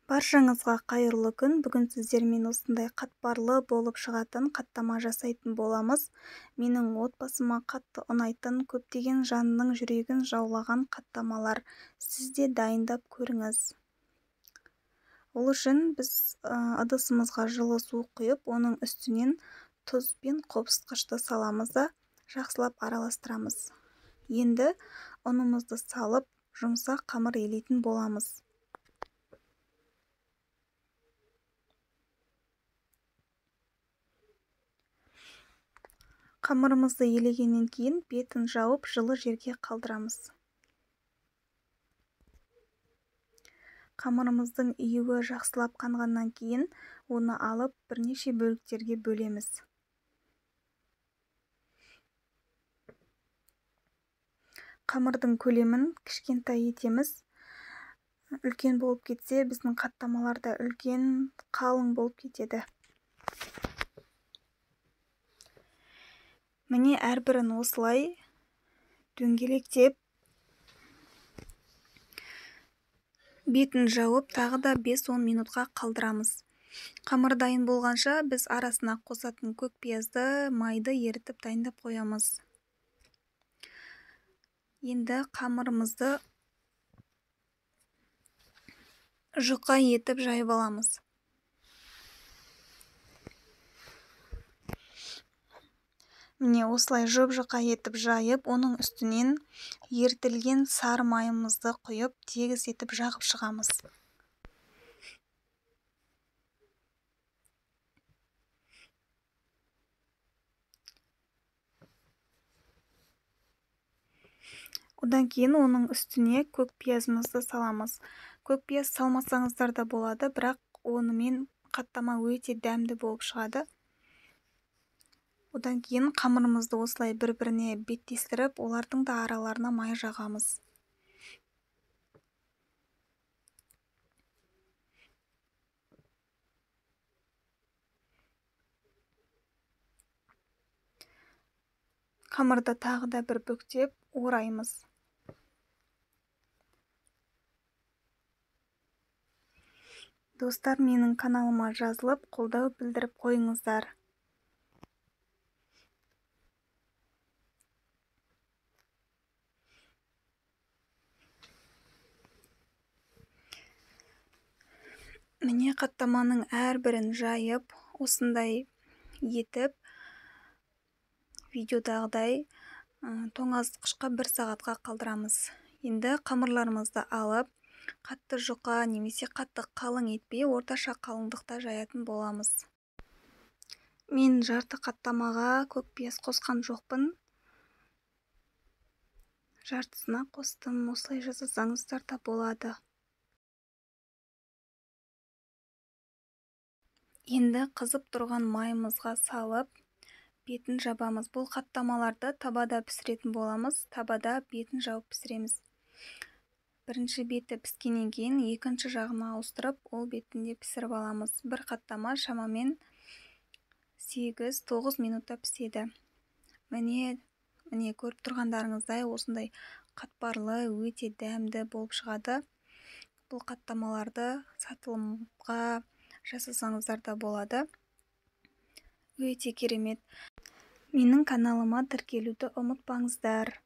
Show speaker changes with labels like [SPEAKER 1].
[SPEAKER 1] Баршаңызға қайырлы күн. Бүгін сіздермен осындай қатпарлы болып шығатын қаттама жасайтын боламыз. Менің отбасыма қатты ұнайтын, көптеген жанның жүрегін жаулаған қаттамалар. Сіз де дайындап көріңіз. Ол үшін біз ыдысымызға жылы су құйып, оның үстінен тұз бен қопсытқышты саламыз да жақсылап араластырамыз. Енді ұнымызды салып, жұмсақ қамыр елейтін боламыз. Қамырымызды елегеннен кейін бетін жауып, жылы жерге қалдырамыз. Қамырымыздың июі жақсылап қанғаннан кейін оны алып бірнеше бөліктерге бөлеміз. Қамырдың көлемін кішкентай етеміз. Үлкен болып кетсе, біздің қаттамалар да үлкен, қалың болып кетеді. Міне, әрбірін осылай дөңгелектеп, бетін жауып, тағы да 5-10 минутқа қалдырамыз. Қамыр дайын болғанша біз арасына қосатын көк пиязды, майды ерітіп дайындап қоямыз. Енді қамырымызды жұқа етіп жайып аламыз. Міне, осылай жұп-жұқа етіп жайып, оның үстінен ерітілген сары майымызды құйып, тегіс етіп жағып шығамыз. Одан кейін оның үстіне көк пиязымызды саламыз. Көк пияз салмасаңыздар да болады, бірақ онымен қаттама өте дәмді болып шығады. Одан кейін қамырымызды осылай бір-біріне беттестіріп, олардың да араларына май жағамыз. Қамырды тағы да бір бүктеп ораймыз. Достар, менің каналыма жазылып, қолдау білдіріп қойыңыздар. Міне, қаттаманың әрбірін жайып, осындай етіп, видеодағыдай тоңазытқышқа 1 сағатқа қалдырамыз. Енді қамырларымызды алып, қатты жұқа немесе қатты қалың етпей, орташа қалыңдықта жаятын боламыз. Мен жарты қаттамаға көк пияз қосқан жоқпын. Жартысына қостым. Осылай жасасаңыздар да болады. Енді қызып тұрған майымызға салып, бетін жабамыз. Бұл қаттамаларды табада пісіретін боламыз. Табада бетін жауып пісіреміз. Бірінші беті піскеннен кейін екінші жағына ауыстырып, ол бетін де пісіріп аламыз. Бір қаттама шамамен 8-9 минутта піседі. Міне, көріп тұрғандарыңыздай осындай қатпарлы, өте дәмді болып шығады. Бұл қаттамаларды сатылымға жасасаңыздар да болады. Өте керемет. Менің каналыма тіркелуді ұмытпаңыздар.